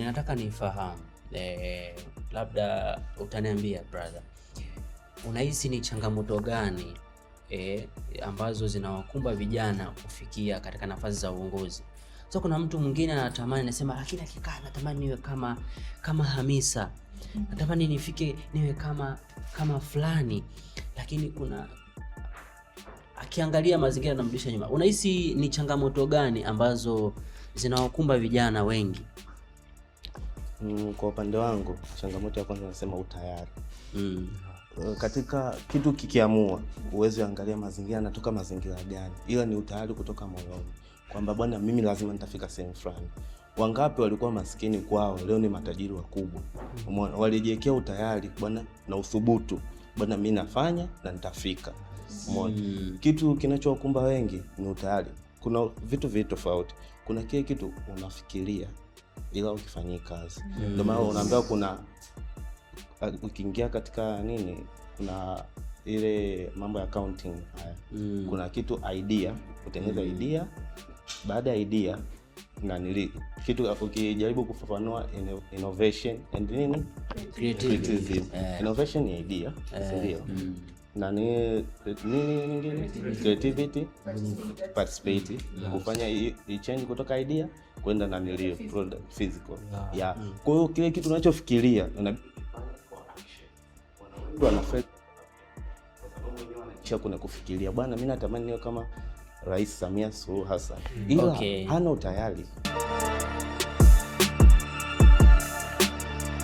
Ninataka nifahamu, labda utaniambia brother, unahisi ni changamoto gani ambazo zinawakumba vijana kufikia katika nafasi za uongozi? So kuna mtu mwingine anatamani, anasema, lakini akikaa natamani niwe kama Hamisa, natamani nifike niwe kama fulani, lakini kuna akiangalia mazingira yanamrudisha nyuma. Unahisi ni changamoto gani ambazo zinawakumba vijana wengi? Kwa upande wangu changamoto ya kwanza nasema utayari. Katika kitu kikiamua, uwezi angalia mazingira natoka mazingira gani, ila ni utayari kutoka moyoni kwamba bwana, mimi lazima nitafika sehemu fulani. Wangapi walikuwa maskini kwao, leo ni matajiri wakubwa. Umeona, walijiwekea utayari bwana na uthubutu, bwana, mimi nafanya na nitafika. Umeona, kitu kinachowakumba wengi ni utayari. Kuna vitu viwili tofauti. Kuna kile kitu unafikiria ila ukifanyii kazi. Ndio maana unaambiwa kuna ukiingia katika nini, kuna ile mambo ya accounting haya, kuna kitu idea, kutengeneza idea, baada ya idea na nili kitu ukijaribu kufafanua innovation and nini, creativity. Creativity. Innovation ni idea, si ndio? Na ni nini nyingine, creativity, participate, kufanya i change kutoka idea kwenda na nilio product physical, yeah. Kwa hiyo kile kitu unachofikiria inabidi wengi wanafeli kwa sababu wenyewe wanaishia kuna kufikiria, bwana, mimi natamani niwe kama Rais Samia Suluhu Hassan, ila hana utayari.